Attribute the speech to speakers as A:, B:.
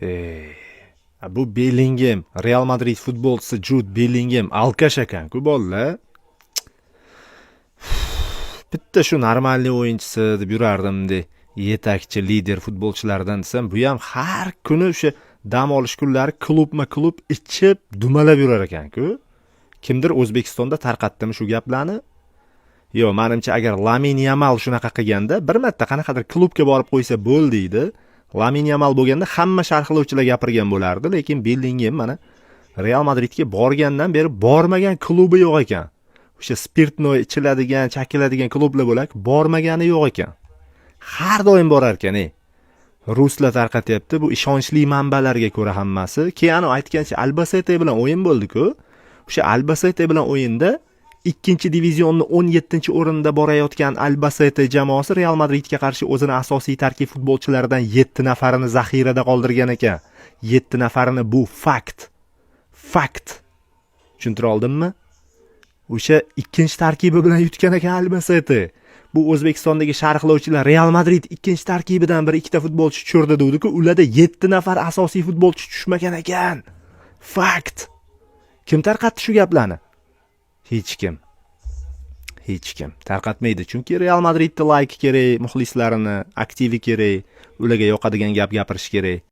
A: Ey, bu Bellingem, Real Madrid futbolchisi Jud Bellingem алкаш ekan-ku, bolalar. Bitta shu нормальный o'yinchisi deb yurardim de, yetakchi, lider futbolchilardan desam, bu ham har kuni o'sha dam olish kunlari klubma klub ichib, dumalab yurar ekan-ku. Kimdir O'zbekistonda tarqatdimi shu gaplarni? Yo'q, manimcha, agar Lamin Yamal shunaqa qilganda, bir marta qanaqadir klubga borib qo'ysa bo'ldi edi. Lamin Yamal bo'lganda hamma sharhlovchilar gapirgan bo'lardi, lekin Bellingem mana Real Madridga borgandan beri bormagan klubi yo'q ekan. O'sha спиртной ichiladigan, chakiladigan klublar bo'lak, bormagani yo'q ekan. Har doim borar ekan, ey. Ruslar tarqatyapti, bu ishonchli manbalarga ko'ra hammasi. Keyin anavi aytgancha Albasete bilan o'yin bo'ldi-ku. O'sha Albasete bilan o'yinda ikkinchi divizionni 17-o'rinda borayotgan Albasete jamoasi Real Madridga qarshi o'zini asosiy tarkib futbolchilaridan 7 nafarini zaxirada qoldirgan ekan. 7 nafarini, bu fakt. Fakt. Tushuntira oldimmi? O'sha ikkinchi tarkibi bilan yutgan ekan Albasete. Bu O'zbekistondagi sharhlovchilar Real Madrid ikkinchi tarkibidan bir ikkita futbolchi tushirdi degdi-ku, ularda 7 nafar asosiy futbolchi tushmagan ekan. Fakt. Kim tarqatdi shu gaplarni? Hech kim. Hech kim tarqatmaydi, chunki Real Madridni layki kerak, muxlislarini aktivi kerak, ularga yoqadigan gap gapirish kerak.